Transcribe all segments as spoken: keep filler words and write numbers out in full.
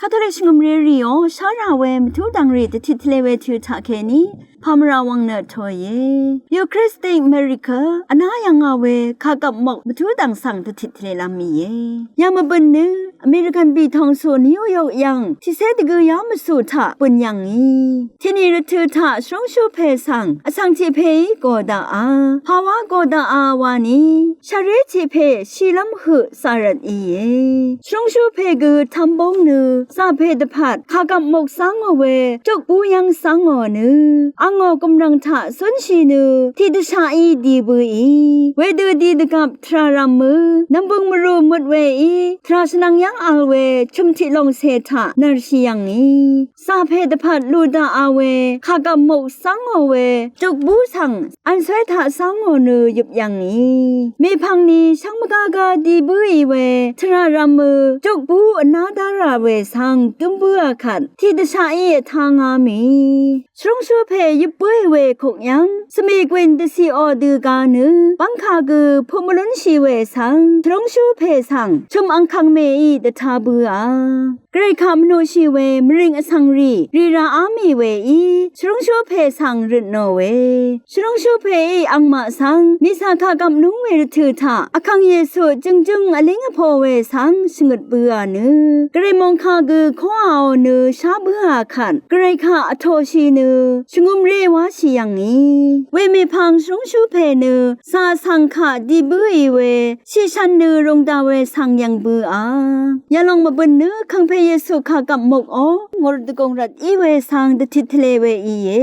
Katolik shvngø̀mré rìò shárà we mvtú dv̀ngrì dvtit tvle we tø̄ taq kèní pàmvrà wvng nø tòìe. Eucharistic miracle vná yv̀ngà we kàgvp mok mvtú dv̀ng svng dvtit tvle lv́m mìe. Yà mvbø̀n nø American bìtòngsù New York yv̀ng tiqcé dvgø yá mvsù taq bø̀n yv̀ngì. Tìnì rvtø̄ taq shvrúngshú pè svng vsvng tiq pèí gò daqà, pàwá gò daqà wani shvré tiq pè shìlv́m høq zà rvt íe. Shvrúngshú pè gø tv́mbóng nø zà pè dvpvt kàgvp mok zv́ngò we jukbú yv́ng zv́ngò nø angò gùmrv̀ng taq zúnshì nø tiqdvshaqí di bǿì. Wedø di dvgvp tvrà rv̄mø̄ nv̀mbøng mvrù møt weí tvrà shvnvng yv́ng vl we chø̀m tiq lòngcè taq nvrshì yv̀ngì. Zà pè dvpvt lù daqà we kàgvp mok zv́ngò we jukbú svng vnsóy taq zv́ngò nø yøp yv̀ngì. Mèpv̀ng ni shv́ng mvgágá di bǿì we tvrà rv̄mø̄ jukbú vná dárà we svng dǿm bǿà kvt tiqdvshaqí vtá ngá mì. Shvrúngshú pè yøp bǿì we kuk yv́ng svmì gwìn dvciqò dø ga nø bv́ngkà gø puq mvlúnshì we svng shvrúngshú pè svng chø̀m angkvng mèí dvtá bǿà. Gvray kaq mvnuqshì we mvrìng vsvng rì rì ràá mì weí shvrúngshú pè svng røtnò we. Shvrúngshú pèí angmaq svng mìcà kàgvp núng we rvtø̄ taq vkàng Yesu jø̀ngjø̀ng vlíng vpò we svng shvngøt bǿà nø gvray mòngkà gø kóàò nø shá bǿà kvt gvray kaq vtòshì nø shvngø̀mré wáshì yv̀ngì. We mèpv̀ng shvrúngshú pè nø zà vsvng kaq di bǿì we shìshv̀n nø rūng dà we svng yv̀ng bǿà. Yalòng mvbø̀n nø kàngpè Yesu kàgvp mokò ngòr dvgùng rvt í we svng dvtit tvle we íe.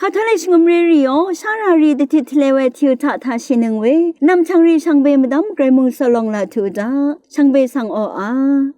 Katolik shvngø̀mré rìò shárà rì dvtit tvle we tø̄ taq taqshìnøng we nv̀mchv̀ng rì shvngbe mvdv́m gvray mòngsø lòng laq tuq daq shvngbe svng oqà.